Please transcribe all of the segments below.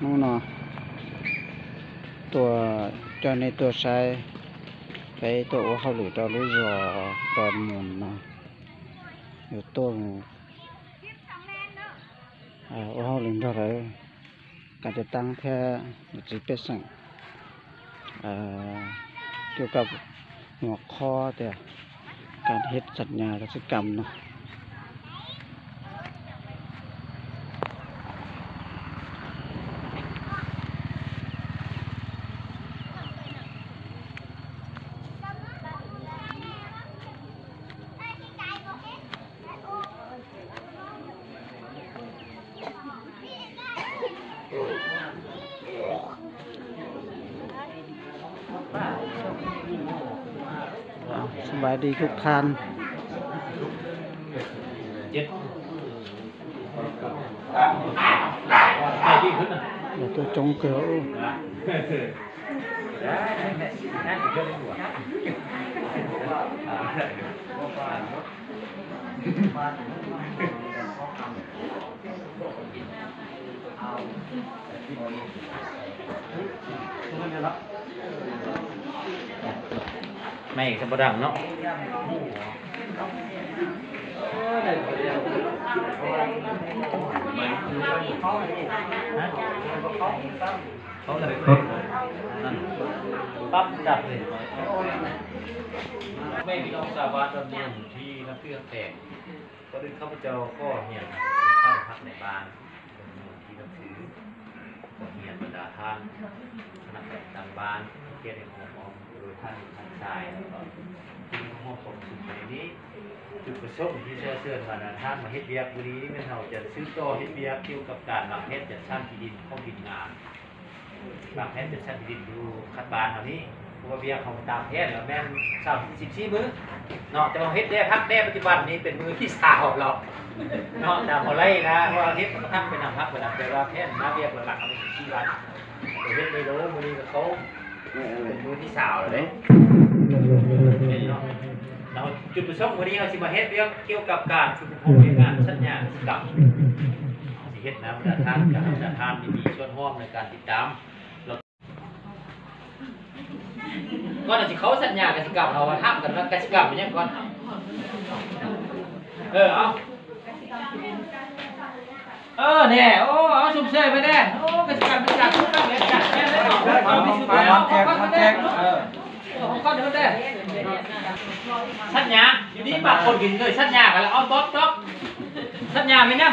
Nú nó, tua cho nên tua sai, cái tua ua hao lử tau lưới giò toàn muôn nó, tua ua hao lử tau đấy, cả cho tăng theo một chỉ biết sẵn. ເອີ ກ່ຽວກັບຫົວຂໍ້ແຕ່ການເຮັດສັນຍາກະສິກຳເນາະ. ສະບາຍດີທຸກທ່ານ. ດອກເຕີ ຈົງເກີ. ໄມ້ກະບໍ່ດັງເນາະ. ປັບດັບເລີຍ. ແມ່ພີ່ນ້ອງຊາວບ້ານດອນເມືອງທີ່ນັບຖືຮັກແພງ, ກ່ອນອື່ນຂ້າພະເຈົ້າຂໍຮຽນທ່ານພັກໃນບ້ານ ເປັນເມືອງທີ່ນັບຖື, ຂໍຮຽນບັນດາທ່ານຄະນະການຕັ້ງບ້ານ, ຂຽນໃຫ້ຮອບອ້ອມໂດຍທ່ານ ທ່ານຊາຍ ແລ້ວກໍທີ່ມາຮ່ວມປະຊຸມໃນນີ້. ຈຸດປະສົງທີ່ເຊື້ອເຊີນວ່າທ່ານມາເຮັດວຽກມື້ນີ້ ແມ່ນເຮົາຈະສືບຕໍ່ເຮັດວຽກກ່ຽວກັບການວາງແຜນຈັດສັນທີ່ດິນຂອງທີມງານ ວາງແຜນຈັດສັນທີ່ດິນຢູ່ຄັນບ້ານເຮົານີ້, ເພາະວ່າວຽກເຮົາຕາມແຜນລະແມ່ນຊາວ ສິບສີ່ມື້ເນາະ, ແຕ່ວ່າເຮັດແດ່ພັກແດ່ ປັດຈຸບັນນີ້ເປັນມື້ທີຊາວແລ້ວເນາະ, ຕາມເຮົາໄລ່ນະ, ເພາະວ່າເຮັດມັນກະພັກໄປນຳ ພັກໄປນຳ, ແຕ່ວ່າແຜນມາວຽກຫຼັກໆເຮົາມີສິບສີ່ວັນ, ເຮັດໄດ້ໂລ ມື້ນີ້ກະເຂົ້າເປັນມື້ທີຊາວແລ້ວເດ້. ເນາະ ເຮົາ ຈຸດປະສົງມື້ນີ້ເຮົາຊິມາເຮັດວຽກກ່ຽວກັບການຝຶກອົບຮົມວຽກງານສັນຍາກະສິກຳ ເຮົາຊິເຮັດນຳ ແລະ ທ່ານ ທ່ານທີ່ມີສ່ວນຮ່ວມໃນການຕິດຕາມ ກ່ອນເຮົາຊິເຂົ້າສັນຍາກະສິກຳ ເຮົາມາຖາມກັນວ່າກະສິກຳແມ່ນຫຍັງກ່ອນ. ເອີ ເອົາ ເອີ ແນ່ ໂອ້ ເອົາ ຊົມເຊີຍເພິ່ນແນ່ ໂອ້ ກະສິກຳເປັນການ ເອີ ສັນຍາ ຢູ່ນີ້ປາກຄົນກິນເລີຍ ສັນຍາກັນລະ ເອົາ ຕອບ ຕອບ ສັນຍາແມ່ນຫຍັງ?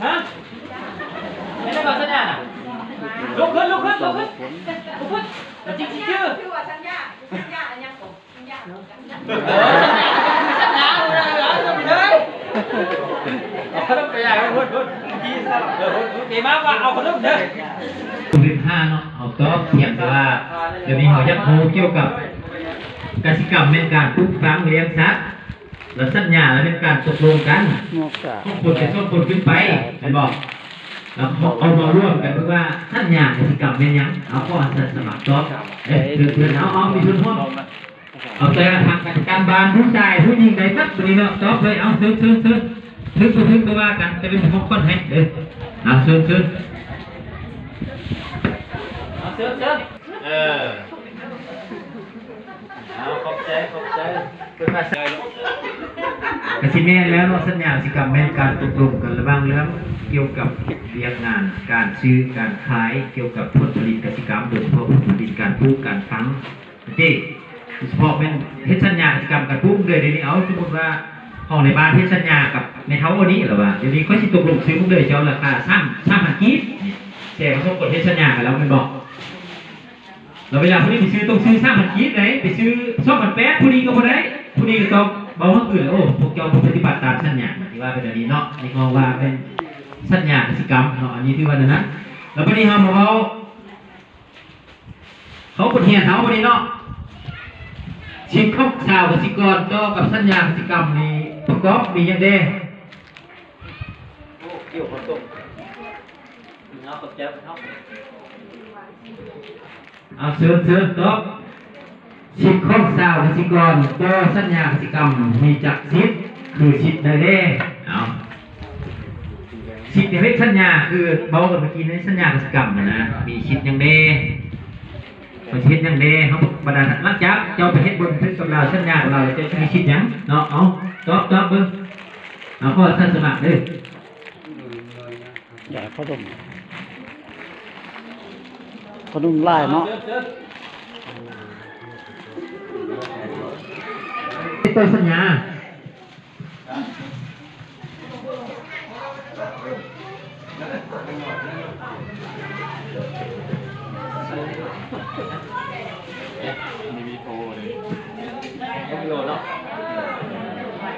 ຮະ? ແມ່ນຫຍັງວ່າສັນຍານະ? ລຸກຂຶ້ນ ລຸກຂຶ້ນ ລຸກຂຶ້ນ ລຸກຂຶ້ນ ມັນຈິງຊິຈື່ ຄືວ່າສັນຍາ ສັນຍາອັນຫຍັງກໍ ເອີ ສັນຍາ ເອີ ສັນຍາ ເອີ ເອີ ເອີ ເອີ ເອີ ມາວ່າເອົາຂະໜົມເດີ ສິບຫ້າເນາະ ເຮົາຕອບພຽງແຕ່ວ່າ ດຽວນີ້ເຮົາຢາກຮູ້ກ່ຽວກັບກະສິກຳແມ່ນການປູກຝັງລ້ຽງສັດ ແລະ ສັນຍາລະແມ່ນການຕົກລົງກັນ ຂອງຄົນແຕ່ສອງຄົນຂຶ້ນໄປ ແມ່ນບໍ່? ລະເອົາມາລວມກັນເບິ່ງວ່າສັນຍາກະສິກຳແມ່ນຫຍັງ? ເອົາ ຂໍອາສາສະໝັກຕອບ ເອີ ເພື່ອນ ເພື່ອນ ເອົາ ເອົາ ມີສ່ວນຮ່ວມ ເອົາແຕ່ທາງການຈັດການບ້ານ ຜູ້ຊາຍ ຜູ້ຍິງ ໄດ້ໝົດ ບາດນີ້ເນາະ ຕອບເລີຍ ເອົາ ເຊີນ ເຊີນ ເຊີນ ຖືກບໍ່ຖືກບໍ່ວ່າກັນ ແຕ່ເປັນຂອງຂວັນໃຫ້ເດີ ເອົາ ເຊີນ ເຊີນ ເອົາ ເຊີນ ເຊີນ ເອີ ເອົາ ຂອບໃຈ ຂອບໃຈ ເພິ່ນວ່າ ກະຊິແມ່ນແລ້ວເນາະ ສັນຍາກະສິກຳແມ່ນການຕົກລົງກັນລະຫວ່າງເລື່ອງກ່ຽວກັບວຽກງານການຊື້ການຂາຍ ກ່ຽວກັບຜົນຜະລິດກະສິກຳ ໂດຍສະເພາະຜົນຜະລິດການປູກການຝັງ ເດ້ ໂດຍສະເພາະແມ່ນເຮັດສັນຍາກະສິກຳກັນປຸ້ມເລີຍ ດຽວນີ້ ເອົາ ສົມມຸດວ່າເຮົາໃນບ້ານເຮັດສັນຍາກັບແມ່ເຖົ້ານີ້ລະວ່າ ດຽວນີ້ຂ້ອຍຊິຕົກລົງຊື້ມຸກເດີຍເຈົ້າລາຄາສາມ ສາມພັນກີບ ແຕ່ວ່າສອງຄົນເຮັດສັນຍາກັນແລ້ວແມ່ນບໍ່? ລະເວລາຜູ້ນີ້ໄປຊື້ຕ້ອງຊື້ສາມພັນກີບໃດ ໄປຊື້ສອງພັນແປດ ຜູ້ນີ້ກະບໍ່ໄດ້ ຜູ້ນີ້ກະຕ້ອງເວົ້າຫາອື່ນ ໂອ້ ພວກເຈົ້າບໍ່ປະຕິບັດຕາມສັນຍາ ຊິວ່າໄປແນວນີ້ເນາະ ນີ້ເວົ້າວ່າແມ່ນສັນຍາກະສິກຳເນາະ ອັນນີ້ຖືວ່າແນວນັ້ນ ລະບາດນີ້ເຮົາມາເວົ້າ ເຂົ້າບົດຮຽນເຮົາບາດນີ້ເນາະ ສິດຂອງຊາວກະສິກອນຕໍ່ກັບສັນຍາກະສິກຳນີ້ປະກອບມີຫຍັງແດ່? ໂອ້ ກ່ຽວຂ້ອງຕົງ ເອົາ ຂອບໃຈເນາະ ເອົາ ເຊີນ ເຊີນ ຕອບ ສິດຂອງຊາວກະສິກອນຕໍ່ສັນຍາກະສິກຳມີຈັກສິດ ຄືສິດໃດແດ່? ເອົາ. ສິດທີ່ເຮັດສັນຍາ ຄືເວົ້າກັນເມື່ອກີ້ໃນສັນຍາກະສິກຳຫັ້ນນະ ມີສິດຫຍັງແດ່? ເຂົາຊິເຮັດຫຍັງແດ່? ເຮົາ ບັນດາ ຫຼັງຈາກເຈົ້າໄປເຮັດບົດບັນທຶກກັບລາວ ສັນຍາກັບລາວແລ້ວ ເຈົ້າຊິມີສິດຫຍັງເນາະ? ເອົາ ຕອບ ຕອບເບິ່ງ. ເອົາ ຂໍອາສາສະໝັກເດີ້. ຢ່າເຂົ້າດົມ ເຂົ້າດົມຫຼາຍເນາະ. ເຮັດໃບສັນຍາ.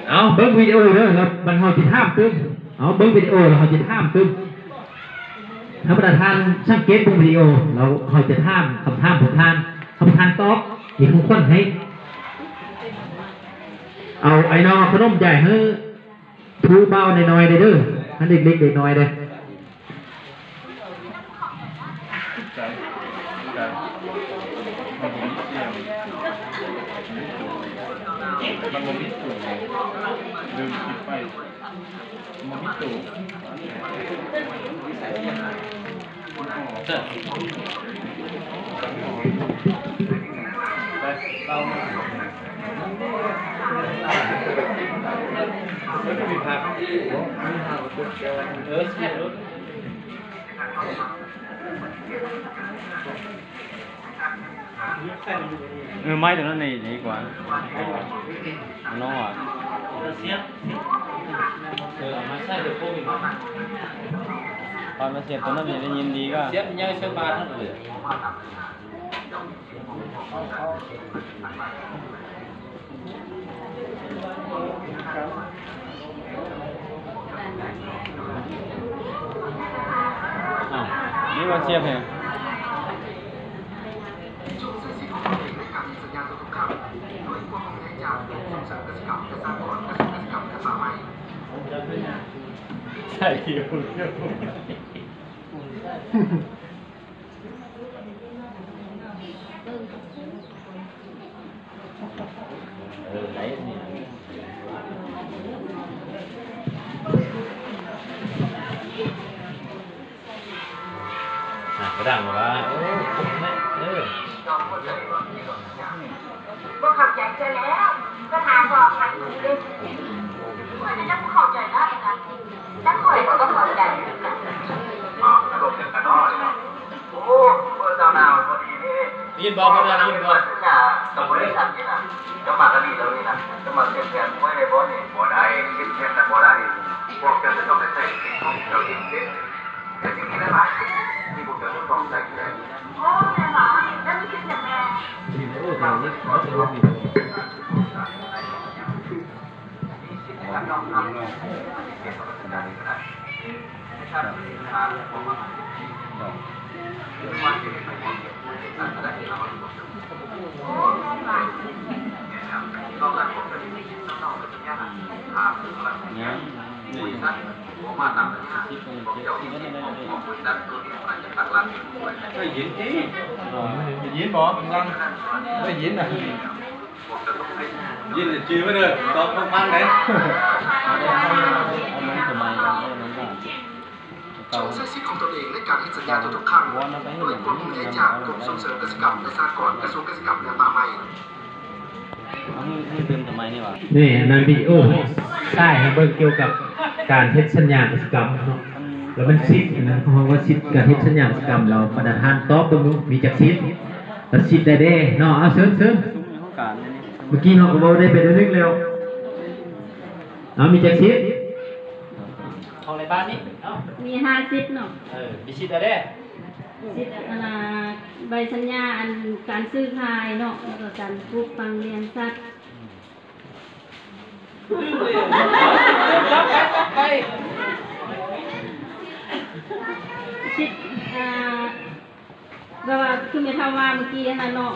ເອົາ ເບິ່ງວິດີໂອເດີ ແລ້ວມັນ ເຮົາຊິຖາມຕື່ມ. ເອົາ ເບິ່ງວິດີໂອແລ້ວເຮົາຊິຖາມຕື່ມ. ຖ້າບັນດາທ່ານສັງເກດເບິ່ງວິດີໂອ ແລ້ວເຮົາຈະຖາມຄຳຖາມພວກທ່ານ ຖ້າພວກທ່ານຕອບ ມີຂອງຂວັນໃຫ້. ເອົາ ໄອ້ນ້ອງເອົາຂະໜົມໃຫຍ່ໃຫ້ຜູ້ບ່າວນ້ອຍໆ ແດ່ເດີ ໃຫ້ເດັກໆ ນ້ອຍໆ ເດີ. ມັນບໍ່ມີສູງເລີຍ ລືມຄິດໄປ ມັນບໍ່ມີສູງ. ເອີ ໄມ້ຕົວນັ້ນນີ້ດີກວ່າ ນ້ອງວ່າ ເອີ ເອົາມາໃສ່ເດີໂຄວິດ ເອົາມາສຽບຕົວນັ້ນນີ້ ໄດ້ຍິນດີກວ່າ ສຽບຍັງໃສ່ບາດນັ້ນເລີຍ. ອ້າວ ນີ້ວ່າສຽບແຮງ. ໃສ່ຢູ່. ເອີ ໄດ້ນີ້ນະ ອ່ະ ກະດັງວ່າ ເອີ ເອີ. ບໍ່ເຂົ້າໃຈເທື່ອແລ້ວ ກະຖາມວ່າໃຜເລີຍ ຂ້ອຍກະຍັງບໍ່ເຂົ້າໃຈນະ ຈັກຂ້ອຍກະບໍ່ເຂົ້າໃຈຄືກັນ. ໂອ້ ເປີດຊາວນາວພໍດີນີ້ ໄດ້ຍິນບໍ່? ເພິ່ນວ່າໄດ້ຍິນບໍ່? ສັນຍາກັບບໍລິສັດນີ້ນະ ຈະມາກະດີດເຮົານີ້ນະ ຈະມາສຽບແທນຂ້ອຍໄດ້ບໍ່ນີ້? ບໍ່ໄດ້ ສຽບແທນນະບໍ່ໄດ້ ພວກເຈົ້າຈະຕ້ອງໄດ້ໃຊ້ສິດຂອງເຈົ້າເອງເດ້ ແຕ່ສິ່ງທີ່ຫຼາຍໆສິ່ງທີ່ພວກເຈົ້າຈະຕ້ອງໃຊ້ຢູ່ໄດ້. ໂອ້ ແມ່ນຫວາ? ແລ້ວມີສິດຫຍັງແດ່? ຍັງ ໄດ້ຍິນຕິ? ໄດ້ຍິນບໍ່? ໄດ້ຍິນນະ. ຍິນລະຈື່ໄວ້ເດີ ຕອບຂອງພັນເດ້. ເອົາມັນກະໄໝ ເອົາມັນກະ ຈົ່ງໃຊ້ສິດຂອງຕົນເອງໃນການເຮັດສັນຍາທຸກໆຄັ້ງ ດ້ວຍຄວາມຫ່ວງໃຍຈາກກົມສົ່ງເສີມກະສິກຳ ແລະ ສະຫະກອນ ກະຊວງກະສິກຳ ແລະ ປ່າໄມ້. ເອົາ ເຮົາ ເຮົາຕື່ມກະໄໝນີ້ຫວາ? ນີ້ ອັນນັ້ນວິດີໂອ ສາຍໃຫ້ເບິ່ງກ່ຽວກັບການເຮັດສັນຍາກະສິກຳເນາະ ແລ້ວມັນສິດຫັ້ນນະ ເຮົາວ່າສິດການເຮັດສັນຍາກະສິກຳ ແລ້ວບັນດາທ່ານຕອບເບິ່ງດູ ມີຈັກສິດ? ລະສິດໃດແດ່ເນາະ? ເອົາ ເຊີນ ເຊີນ. ເມື່ອກີ້ເຮົາກະເວົ້າໄດ້ໄປໜ້ອຍໜຶ່ງແລ້ວ. ເອົາ ມີຈັກສິດ? ຂອງໃນບ້ານນີ້ເນາະ ມີຫ້າສິດເນາະ. ເອີ ມີສິດໃດແດ່? ສິດ ອັນນ່າ ໃບສັນຍາ ອັນ ການຊື້ຂາຍເນາະ ແລ້ວກະການປູກຝັງລ້ຽງສັດ. ລືມເລີຍ ໄປ ໄປ ໄປ. ສິດ ອ່າ ແບບວ່າຄືແມ່ເຖົ້າວ່າເມື່ອກີ້ຫັ້ນນະເນາະ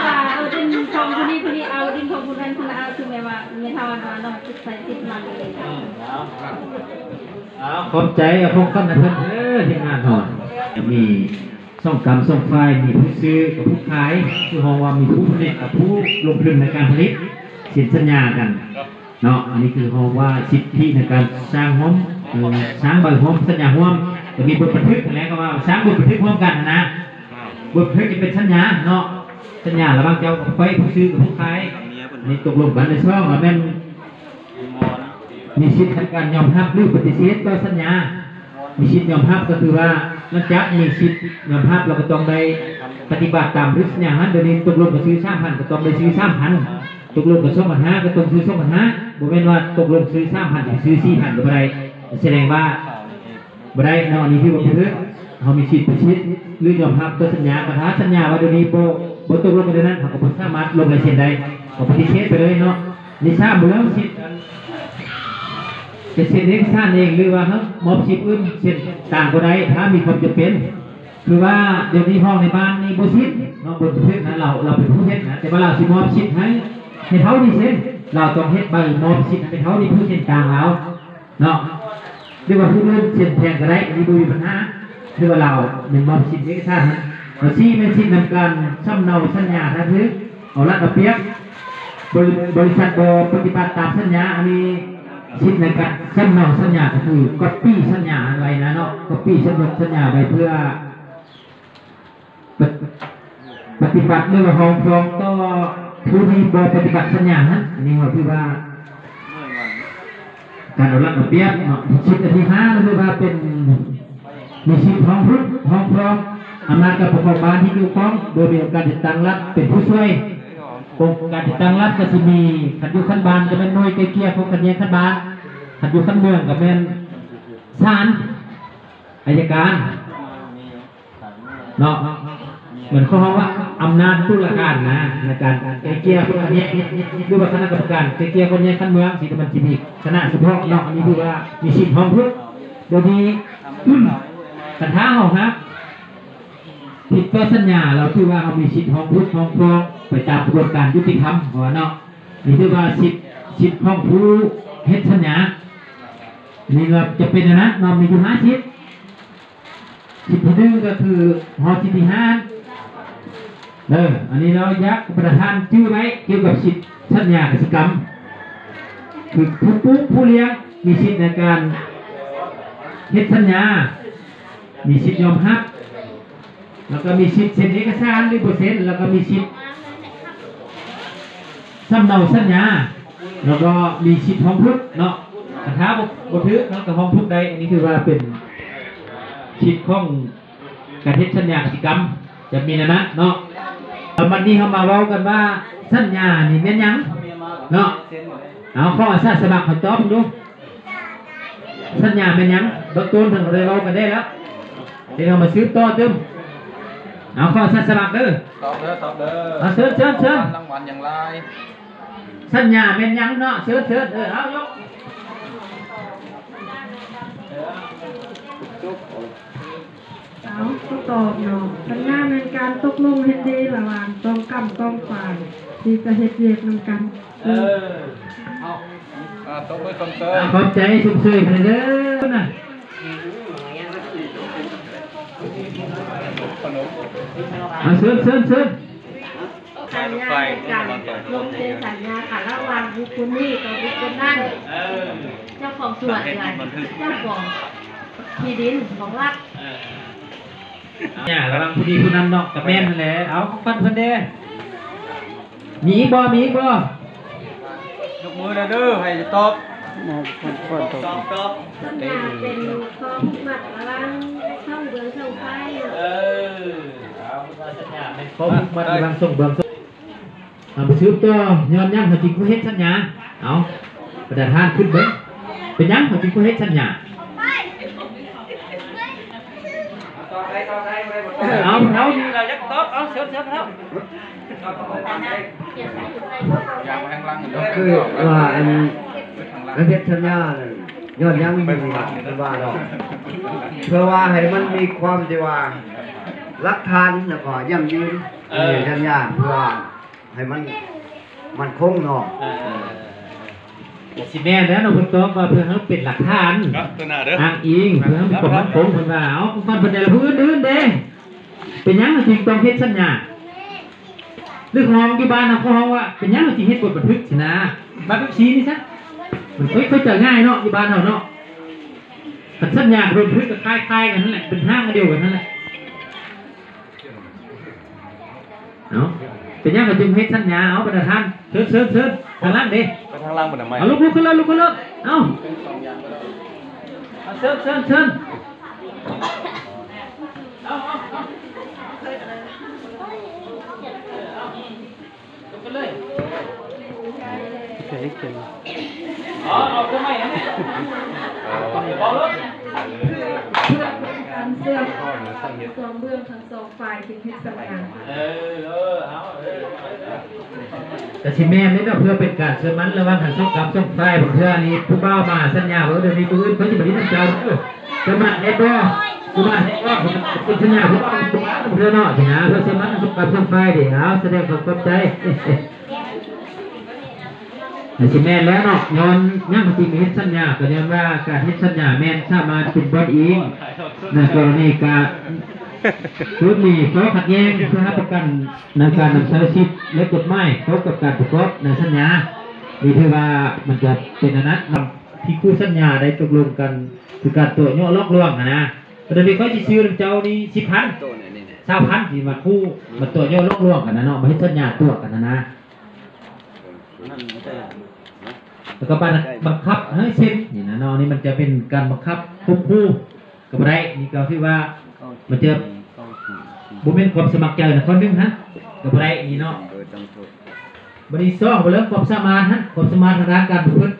ວ່າ ເອີ ດິນຂອງຜູ້ນີ້ຜູ້ນີ້ເອົາ ດິນຂອງຜູ້ນັ້ນຜູ້ນັ້ນເອົາ ຄືແມ່ວ່າ ແມ່ເຖົ້າວ່າເນາະ ໃສ່ສິດມັນ. ເອົາ ເອົາ ຂອບໃຈ ເອົາຂອງຂວັນໃຫ້ເພິ່ນເດີ ທີມງານເຮົາ. ມີສອງກຳສອງຝ່າຍ ມີຜູ້ຊື້ກັບຜູ້ຂາຍ ຄືເຮົາວ່າມີຜູ້ຜະລິດກັບຜູ້ລົງທຶນໃນການຜະລິດ ເຊັນສັນຍາກັນ. ເນາະ ອັນນີ້ຄືເຮົາວ່າສິດທິໃນການສ້າງຮ່ວມ ເອີ ສ້າງໃບຮ່ວມ ສັນຍາຮ່ວມ ກໍມີບົດບັນທຶກຫັ້ນແຫຼະ ກໍວ່າສ້າງບົດບັນທຶກຮ່ວມກັນຫັ້ນນະ ບົດບັນທຶກຈະເປັນສັນຍາເນາະ ສັນຍາລະຫວ່າງເຈົ້າກັບຂ້ອຍ ຜູ້ຊື້ກັບຜູ້ຂາຍ ອັນນີ້ຕົກລົງກັນ. ອັນທີສອງກໍແມ່ນມີສິດໃນການຍອມຮັບ ຫຼື ປະຕິເສດຕໍ່ສັນຍາ ມີສິດຍອມຮັບກໍຄືວ່າ ຫຼັງຈາກມີສິດຍອມຮັບ ລາວກໍຕ້ອງໄດ້ປະຕິບັດຕາມ ຫຼື ສັນຍາຫັ້ນ. ດຽວນີ້ຕົກລົງກໍຊື້ສາມພັນ ກໍຕ້ອງໄດ້ຊື້ສາມພັນ ຕົກລົງກັນສອງພັນຫ້າ ກໍຕ້ອງຊື້ສອງພັນຫ້າ ບໍ່ແມ່ນວ່າຕົກລົງຊື້ສາມພັນ ຊິຊື້ສີ່ພັນກໍບໍ່ໄດ້ ສະແດງວ່າບໍ່ໄດ້ເນາະ. ອັນນີ້ຖືວ່າຜິດເນາະ ເຮົາມີສິດປະຕິເສດ ຫຼື ຍອມຮັບຕໍ່ສັນຍາ. ຄັນຖ້າສັນຍາວ່າດຽວນີ້ບໍ່ ບໍ່ຕົກລົງກັນແນວນັ້ນ ເຮົາກໍບໍ່ສາມາດລົງລາຍເຊັນໄດ້ ກໍປະຕິເສດໄປເລີຍເນາະ. ອັນທີສາມ ເລື່ອງສິດ ຈະເຊັນເອກະສານເອງ ຫຼືວ່າເຮົາມອບສິດອື່ນເຊັນຕ່າງກໍໄດ້ ຖ້າມີຄວາມຈຳເປັນ. ຄືວ່າດຽວນີ້ຫ້ອງໃນບ້ານນີ້ບໍ່ເຊັນເນາະ ບໍ່ຖືກນະ ລາວ ລາວເປັນຜູ້ເຮັດນະ ແຕ່ວ່າລາວຊິມອບສິດໃຫ້ ໃຫ້ເຖົ້ານີ້ເຊັນ ລາວຕ້ອງເຮັດໃບມອບສິດໃຫ້ເຖົ້ານີ້ ຜູ້ເຊັນກາງລາວເນາະ ຫຼືວ່າຜູ້ອື່ນເຊັນແທນກໍໄດ້ ອັນນີ້ບໍ່ມີບັນຫາ. ຄືວ່າລາວແມ່ນມອບສິດເອກະສານນັ້ນ. ແລ້ວສີ່ແມ່ນສິດນຳການສຳເນົາສັນຍາ ຖ້າຖືກເອົາລັດເອົາປຽບ ບໍລິ ບໍລິສັດບໍ່ປະຕິບັດຕາມສັນຍາ ອັນນີ້ສິດໃນການສຳເນົາສັນຍາ ກໍຄືກັອບປີ້ສັນຍາໄວ້ນະເນາະ ກັອບປີ້ສຳນົດສັນຍາໄວ້ເພື່ອ ປະ ປະຕິບັດ ຫຼືວ່າຮ້ອງຟ້ອງຕໍ່ຜູ້ທີ່ບໍ່ປະຕິບັດສັນຍາຫັ້ນ. ອັນນີ້ເຮົາຖືວ່າການເອົາລັດເອົາປຽບເນາະ. ສິດອັນທີຫ້າ ກໍຄືວ່າເປັນ ມີສິດຮ້ອງທຸກ ຮ້ອງຟ້ອງ ອຳນາດການປົກຄອງບ້ານທີ່ກ່ຽວຂ້ອງ ໂດຍມີອົງການຈັດຕັ້ງລັດເປັນຜູ້ຊ່ວຍ. ອົງການຈັດຕັ້ງລັດກໍຊິມີ ຄັນຢູ່ຂັ້ນບ້ານກໍແມ່ນໜ່ວຍໄກ່ເກ່ຍຂໍ້ຂັດແຍ່ງຂັ້ນບ້ານ, ຄັນຢູ່ຂັ້ນເມືອງກໍແມ່ນສານ ໄອຍະການ ເນາະ ເໝືອນເຂົາເວົ້າວ່າອຳນາດຕຸລາການນະ ໃນການໄກ່ເກ່ຍຂໍ້ຂັດແຍ່ງ ຫຼືວ່າຄະນະກຳມະການໄກ່ເກ່ຍຂໍ້ຂັດແຍ່ງຂັ້ນເມືອງ ທີ່ມັນຊິມີຄະນະສະເພາະເນາະ. ອັນນີ້ຖືວ່າມີສິດຮ້ອງທຸກ. ດຽວນີ້ ຄັນຖ້າເຮົາຫາກຜິດຕໍ່ສັນຍາ ລາວຖືວ່າເຮົາມີສິດຮ້ອງທຸກຮ້ອງຟ້ອງໄປຕາມຂະບວນການຍຸຕິທຳ ເພາະວ່າເນາະ ນີ້ຖືວ່າສິດ ສິດຂອງຜູ້ເຮັດສັນຍາ. ນີ້ລະຈະເປັນອັນນັ້ນເນາະ ມີຢູ່ຫ້າສິດ. ສິດທີໜຶ່ງກໍຄືຮອດສິດທີຫ້າເດີ. ອັນນີ້ລາວຢາກປະທານຈື່ໄວ້ກ່ຽວກັບສິດສັນຍາກະສິກຳ ຄືຜູ້ປູກຜູ້ລ້ຽງມີສິດໃນການເຮັດສັນຍາ ມີສິດຍອມຮັບ ແລ້ວກໍມີສິດເຊັນເອກະສານ ຫຼື ບໍ່ເຊັນ ແລ້ວກໍມີສິດສຳເນົາສັນຍາ ແລ້ວກໍມີສິດຮ້ອງທຸກເນາະ. ຄັນຖ້າບໍ່ ບໍ່ຖືກເນາະ ກໍຮ້ອງທຸກໄດ້. ອັນນີ້ຖືວ່າເປັນສິດຂອງການເຮັດສັນຍາກະສິກຳ ຈະມີແນວນັ້ນເນາະ. ແລ້ວບັດນີ້ເຮົາມາເວົ້າກັນວ່າ ສັນຍານີ້ແມ່ນຫຍັງເນາະ? ເອົາ ຂໍອາສາສະໝັກເຮົາຕອບເບິ່ງດູ. ສັນຍາແມ່ນຫຍັງ? ເບື້ອງຕົ້ນເພິ່ນກໍໄດ້ເວົ້າກັນແດ່ແລ້ວ ດຽວເຮົາມາສືບຕໍ່ຕື່ມ. ເອົາ ຂໍອາສາສະໝັກເດີ ຕອບເດີ ຕອບເດີ. ເອົາ ເຊີນ ເຊີນ ເຊີນ ລາງວັນຢ່າງຫຼາຍ. ສັນຍາແມ່ນຫຍັງເນາະ? ເຊີນ ເຊີນ ເອີ ເອົາ ຍົກ. ເອົາ ກໍຕອບເນາະ ສັນຍາແມ່ນການຕົກລົງເຫັນດີລະຫວ່າງສອງກ້ຳສອງຝ່າຍ ທີ່ຈະເຮັດວຽກນຳກັນ. ເອີ ເອົາ ອ່າ ຕົບມືຊົມເຊີຍ ອ່າ ຂອບໃຈຊົມເຊີຍເພິ່ນເດີນະ. ອ່າ ເຊີນ ເຊີນ ເຊີນ. ສັນຍາແມ່ນການລົງເຊັນສັນຍາກັນລະຫວ່າງບຸກຄົນນີ້ຕໍ່ບຸກຄົນນັ້ນ ເຈົ້າຂອງສວນເຮືອນ ເຈົ້າຂອງທີ່ດິນຂອງລັດ. ເອີ ສັນຍາລະຫວ່າງຜູ້ນີ້ຜູ້ນັ້ນເນາະ ກະແມ່ນຫັ້ນແຫຼະ. ເອົາ ຂອງຂວັນເພິ່ນເດ້ ມີອີກບໍ່? ມີອີກບໍ່? ຍົກມືແດ່ເດີ ໃຫ້ຕອບ. ມອບຂອງຂວັນ ຕອບ ຕອບ ຕອບ. ສັນຍາເປັນຂໍ້ຜູກມັດລະຫວ່າງສອງເບື້ອງສອງຝ່າຍ. ເອີ ເອົາ ສັນຍາແມ່ນຂໍ້ຜູກມັດລະຫວ່າງສອງເບື້ອງສອງ ເຮົາໄປສືບຕໍ່ ຍ້ອນຫຍັງເຮົາຈຶ່ງບໍ່ເຮັດສັນຍາ? ເອົາ ປະທານຂຶ້ນເບິ່ງ ເປັນຫຍັງເຮົາຈຶ່ງບໍ່ເຮັດສັນຍາ? ເອົາ ເຮົານີ້ລະຢາກຕອບ ເອົາ ເຊີນ ເຊີນ ເຮົາ ຄືວ່າ ອັນ ການເຮັດສັນຍານັ້ນ ຍ້ອນຫຍັງ ເພິ່ນວ່າເນາະ ເພື່ອວ່າໃຫ້ມັນມີຄວາມທີ່ວ່າ ຫຼັກຖານ ແລ້ວກໍຢັ້ງຢືນ ເອີ ໃນສັນຍາ ເພື່ອວ່າ ໃຫ້ມັນໝັ້ນຄົງເນາະ. ເອີ ກໍຊິແມ່ນແລ້ວເນາະ ເພິ່ນຕອບວ່າເພື່ອໃຫ້ເປັນຫຼັກຖານ ເນາະ ຕໍ່ໜ້າເດີ ອ້າງອີງ ເພື່ອໃຫ້ມີຄວາມໝັ້ນຄົງ ເພິ່ນວ່າ. ເອົາ ຂອງຂວັນເພິ່ນແດ່ລະ ຜູ້ອື່ນໆເດ້ ເປັນຫຍັງເຮົາຈຶ່ງຕ້ອງເຮັດສັນຍາ? ຫຼື ຮ້ອງຢູ່ບ້ານເຮົາກໍຮ້ອງວ່າ ເປັນຫຍັງເຮົາຈຶ່ງເຮັດບົດບັນທຶກຊີ້ນະ? ມາແບບຊີ້ນີ້ຊະ. ມັນຄ່ອຍ ຄ່ອຍຈະງ່າຍເນາະ ຢູ່ບ້ານເຮົາເນາະ. ຄັນສັນຍາໂດນຖືກກໍຄ້າຍໆກັນນັ້ນແຫຼະ ເປັນຮ່າງອັນດຽວກັນນັ້ນແຫຼະ. ເອົາ ເປັນຫຍັງກໍຈຶ່ງເຮັດສັນຍາ? ເອົາ ບັນດາທ່ານ ເຊີນ ເຊີນ ເຊີນ ທາງຫຼັງເດ້ ໄປທາງຫຼັງບັນດາໄມ້. ເອົາ ລຸກ ລຸກຂຶ້ນເລີຍ ລຸກຂຶ້ນເລີຍ. ເອົາ ເຊີນ ເຊີນ ເຊີນ. ການເຊື່ອມສອງເບື້ອງທັງສອງຝ່າຍຈຶ່ງເຮັດສັນຍາ. ກະຊິແມ່ນເດ້ເນາະ ເພື່ອເປັນການເຊື່ອໝັ້ນລະຫວ່າງທັງສອງກັບສອງຝ່າຍ. ບາງເທື່ອນີ້ຜູ້ບ່າວມາສັນຍາວ່າ ເອີ ດຽວນີ້ມື້ອື່ນຂ້ອຍຊິມາຫຼິ້ນນຳເຈົ້າເດີ ເຈົ້າມັກແມ່ນບໍ່? ຜູ້ບ່າວແທ້ກໍເປັນສັນຍາຜູ້ບ່າວເນາະ ຊິນະ ເພື່ອເຊື່ອໝັ້ນທັງສອງກັບສອງຝ່າຍເດ້. ເອົາ ສະແດງຄວາມຂອບໃຈ. ກະຊິແມ່ນແລ້ວເນາະ ຍ້ອນຫຍັງຈຶ່ງເຮັດສັນຍາ ກໍຍ້ອນວ່າການເຮັດສັນຍາແມ່ນສາມາດເປັນບ່ອນອີງໃນກໍລະນີການ ໂຈດນີ້ ຂໍ້ຂັດແຍ່ງເພື່ອຮັບປະກັນໃນການນຳໃຊ້ສິດ ແລະ ກົດໝາຍກ່ຽວກັບການປະກອບໃນສັນຍາ. ນີ້ຖືວ່າມັນຈະເປັນອັນນັ້ນ ທີ່ຄູ່ສັນຍາໄດ້ຕົກລົງກັນ ຄືການຕົວະຍົວະຫຼອກລວງຫັ້ນນະ. ປະເດັນນີ້ຂ້ອຍຊິຊື້ນຳເຈົ້ານີ້ສິບພັນ ຊາວພັນ ທີ່ມາຄູ່ ມາຕົວະຍົວະຫຼອກລວງກັນນະເນາະ ມາເຮັດສັນຍາຕົວະກັນຫັ້ນນະ. ແລ້ວກໍບັງ ບັງຄັບໃຫ້ເຊັນນີ້ນະເນາະ. ນີ້ມັນຈະເປັນການບັງຄັບຂົ່ມຂູ່ກໍບໍ່ໄດ້. ນີ້ກໍຄືວ່າມັນຈະບໍ່ແມ່ນຄວາມສະໝັກໃຈນະ ຂໍ້ໜຶ່ງຫັ້ນກໍບໍ່ໄດ້ນີ້ເນາະ. ບັດນີ້ສອງ ເລື່ອງຄວາມສາມາດຫັ້ນ ຄວາມສາມາດທາງດ້ານການປະພຶດ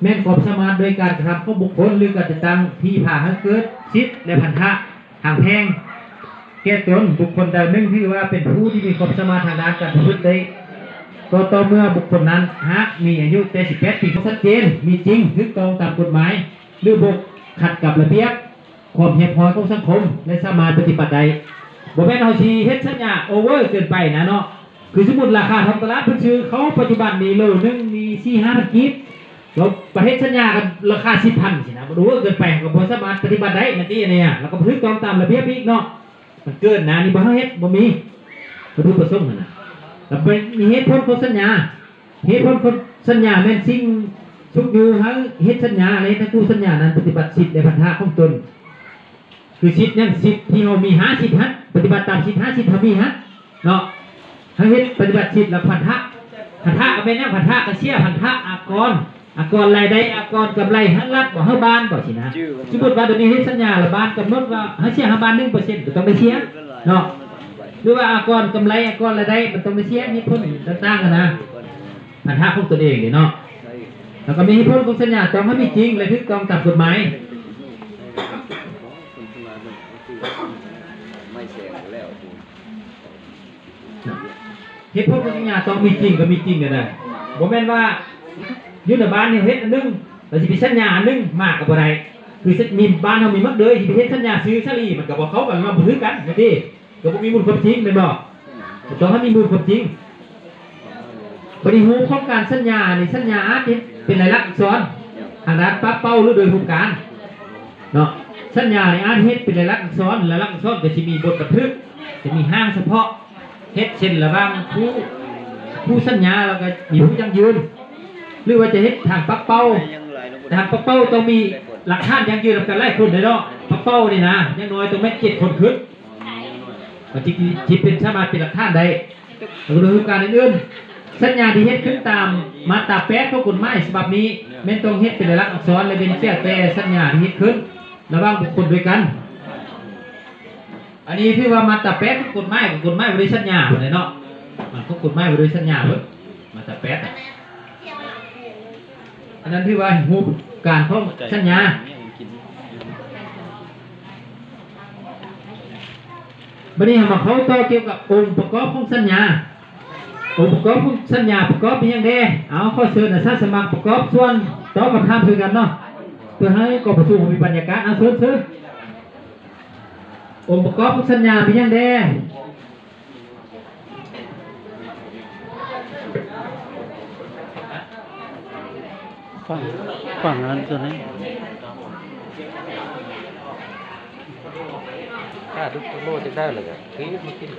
ແມ່ນຄວາມສາມາດໂດຍການກະທຳຂອງບຸກຄົນ ຫຼື ການຈັດຕັ້ງທີ່ພາໃຫ້ເກີດສິດ ແລະ ພັນທະທາງແພ່ງແກ່ຕົນ. ບຸກຄົນໃດໜຶ່ງຖືວ່າເປັນຜູ້ທີ່ມີຄວາມສາມາດທາງດ້ານການປະພຶດໄດ້ ກໍຕໍ່ເມື່ອບຸກຄົນນັ້ນຫາກມີອາຍຸແຕ່ສິບແປດປີ ຊັດເຈນ, ມີຈິງ, ຖືກຕ້ອງຕາມກົດໝາຍ ຫຼື ບໍ່ຂັດກັບລະບຽບຄວາມຮຽບຮ້ອຍຂອງສັງຄົມ ແລະ ສາມາດປະຕິບັດໄດ້. ບໍ່ແມ່ນເຮົາຊິເຮັດສັນຍາໂອເວີເກີນໄປນະເນາະ. ຄືສົມມຸດລາຄາທ້ອງຕະຫຼາດເພິ່ນຊື້ເຂົ້າປັດຈຸບັນນີ້ໂລໜຶ່ງມີສີ່ຫ້າພັນກີບ ລາວໄປເຮັດສັນຍາກັນລາຄາສິບພັນຊີ້ນະ ມັນໂອເວີເກີນໄປ ເຮົາກໍບໍ່ສາມາດປະຕິບັດໄດ້ແມ່ນຕິ ອັນນີ້ ແລ້ວກໍບໍ່ຖືກຕ້ອງຕາມລະບຽບອີກເນາະ ມັນເກີນນະ ນີ້ບໍ່ໃຫ້ເຮັດ ບໍ່ມີວັດຖຸປະສົງຫັ້ນນະ. ແລ້ວໄປມີເຫດຜົນຂອງສັນຍາ ເຫດຜົນຂອງສັນຍາແມ່ນສິ່ງຊຸກຍູ້ໃຫ້ເຮັດສັນຍາ ແລະ ເຮັດໃຫ້ຄູ່ສັນຍານັ້ນປະຕິບັດສິດ ແລະ ພັນທະຂອງຕົນ. ຄືສິດຫຍັງ? ສິດທີ່ເຮົາມີຫ້າສິດຫັ້ນ ປະຕິບັດຕາມສິດຫ້າສິດເຮົາມີຫັ້ນເນາະ. ເຮົາເຮັດປະຕິບັດສິດແລ້ວພັນທະ ພັນທະກໍແມ່ນຫຍັງ? ພັນທະກໍເສຍພັນທະ ອາກອນ ອາກອນລາຍໄດ້ ອາກອນກຳໄລ ໃຫ້ລັດບໍ່ ໃຫ້ບ້ານບໍ່ຊີ້ນະ. ສົມມຸດວ່າດຽວນີ້ເຮັດສັນຍາແລ້ວບ້ານກຳນົດວ່າໃຫ້ເສຍໃຫ້ບ້ານໜຶ່ງເປີເຊັນ ກໍຕ້ອງໄດ້ເສຍເນາະ ຫຼືວ່າອາກອນກຳໄລ ອາກອນລາຍໄດ້ ມັນຕ້ອງໄດ້ເສຍ ເຫດຜົນຕ່າງໆຫັ້ນນະ ພັນທະຂອງຕົນເອງເດ້ເນາະ. ແລ້ວກໍມີເຫດຜົນຂອງສັນຍາຕ້ອງໃຫ້ມີຈິງ ແລະ ຖືກຕ້ອງຕາມກົດໝາຍ. ເຫດຜົນຂອງສັນຍາຕ້ອງມີຈິງກໍມີຈິງນັ້ນນະ ບໍ່ແມ່ນວ່າຢູ່ໃນບ້ານນີ້ເຮັດອັນໜຶ່ງ ແລ້ວຊິໄປສັນຍາອັນໜຶ່ງມາກໍບໍ່ໄດ້. ຄືມີ ບ້ານເຮົາມີໝາກເດີຍ ຊິໄປເຮັດສັນຍາຊື້ສາລີ ມັນກໍບໍ່ເຂົ້າກັນ ມັນບໍ່ຖືກກັນແມ່ນຕິ ກໍບໍ່ມີມູນຄວາມຈິງແມ່ນບໍ່? ຕ້ອງໃຫ້ມີມູນຄວາມຈິງ. ບັດນີ້ຮູບຂອງການສັນຍານີ້ ສັນຍາອາດເຮັດເປັນລາຍລັກອັກສອນ ທາງດ້ານປາກເປົ້າ ຫຼື ໂດຍຮູບການເນາະ. ສັນຍານີ້ອາດເຮັດເປັນລາຍລັກອັກສອນ ລາຍລັກອັກສອນກໍຊິມີບົດບັນທຶກ ຈະມີຮ່າງສະເພາະ ເຮັດເຊັ່ນລະຫວ່າງຜູ້ ຜູ້ສັນຍາ ແລ້ວກໍມີຜູ້ຢັ້ງຢືນ ຫຼືວ່າຈະເຮັດທາງປາກເປົ້າ. ທາງປາກເປົ້າຕ້ອງມີຫຼັກຖານຢັ້ງຢືນນຳກັນຫຼາຍຄົນເດ້ເນາະ. ປາກເປົ້ານີ້ນະ ຢ່າງໜ້ອຍຕ້ອງແມ່ນເຈັດຄົນຂຶ້ນ ມັນຈຶ່ງ ຈຶ່ງເປັນ ສາມາດເປັນຫຼັກຖານໄດ້. ແລ້ວກໍໂດຍຮູບການອື່ນໆ ສັນຍາທີ່ເຮັດຂຶ້ນຕາມມາດຕາແປດຂອງກົດໝາຍສະບັບນີ້ ແມ່ນຕ້ອງເຮັດເປັນລາຍລັກອັກສອນ ແລະ ເວັ້ນເສຍແຕ່ສັນຍາທີ່ເຮັດຂຶ້ນລະຫວ່າງບຸກຄົນດ້ວຍກັນ. ອັນນີ້ຖືວ່າມາດຕາແປດຂອງກົດໝາຍ ກົດໝາຍວ່າດ້ວຍສັນຍາພຸ້ນແຫຼະເນາະ ມັນຂອງກົດໝາຍວ່າດ້ວຍສັນຍາພຸ້ນ ມາດຕາແປດອະ. ອັນນັ້ນຖືວ່າຮູບການຂອງສັນຍາ. ບັດນີ້ເຮົາມາເຂົ້າຕໍ່ກ່ຽວກັບອົງປະກອບຂອງສັນຍາ. ອົງປະກອບຂອງສັນຍາປະກອບມີຫຍັງແດ່? ເອົາ ຂໍເຊີນອາສາສະໝັກປະກອບສ່ວນຕອບຄຳຖາມຄືກັນເນາະ ເພື່ອໃຫ້ກອງປະຊຸມມີບັນຍາກາດ. ເອົາ ເຊີນ ເຊີນ. ອົງປະກອບຂອງສັນຍາມີຫຍັງແດ່? ຟັງ ຟັງອັນນັ້ນກ່ອນນະ. ຖ້າດຸກໂລຈັກໄດ້ແລ້ວກໍຄືມາກິນ.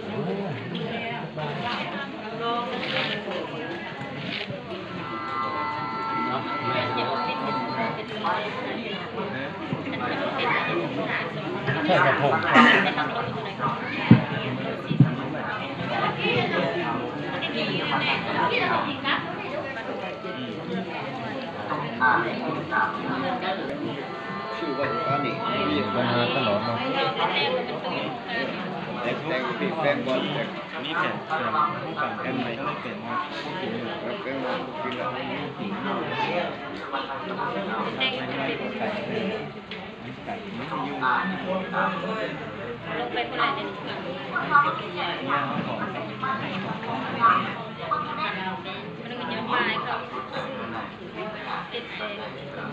ໃສ່ກະທົງ ຊື່ວ່າຢູ່ອັນນີ້ ບັນຫາຕະຫຼອດເນາະ ແຕ່ງ ແຕ່ງ ແຕ່ງບ່ອນ ແຕ່ງ ມີແຜນ ແຜນ ຮູ້ການແຜນໃໝ່ ກໍເລີຍເປັນວ່າ ແຕ່ງ ແຕ່ງ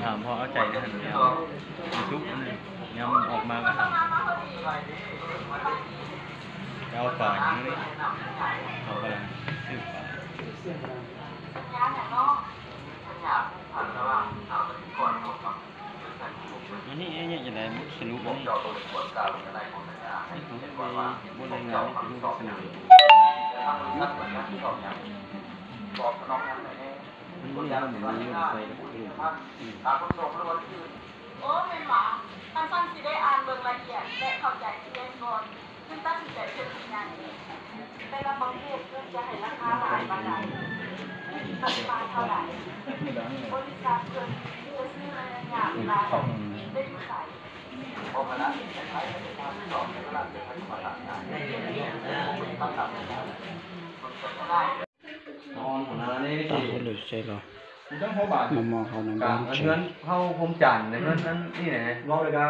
ຖາມພໍເອົາໃຈຫັ້ນແລ້ວ ສຸກ ຍາມອອກມາກໍຖາມ ໄປເອົາປາຫຍັງນີ້ ເຂົາກຳລັງຊື້ປາ ອັນນີ້ ອັນນີ້ຈັ່ງໃດ ບົດສະຫຼຸບອັນນີ້ ນີ້ຂອງເຮົາບໍ່ລາຍງານ ນີ້ຄືບົດສະຫຼຸບ ມັນບໍ່ມີ ມັນບໍ່ມີໃສ່ ໂອ້ ແມ່ນຫວາ? ຄັນຊັ້ນຊິໄດ້ອ່ານເບິ່ງລະອຽດ ແລະ ເຂົ້າໃຈຊິແມ່ນກ່ອນ ຈຶ່ງຕັດສິນໃຈເຊັນສັນຍາເອງ. ແຕ່ລະປະເພດເພິ່ນຈະໃຫ້ລາຄາຫຼາຍປານໃດ? ປະລິມານເທົ່າໃດ? ບໍລິສັດເພິ່ນຈະຊື້ໃນໄລຍະເວລາໃດ ແລະ ຢູ່ໃສ? ຕາເຂົາເລີຍໃສ່ລາວ ມາມອງເຮົານຳບ້ານ ເຮືອນເຮົາໂຮມຈັນ ເຮືອນນັ້ນນີ້ແຫຼະ ເວົ້າເລີຍກະ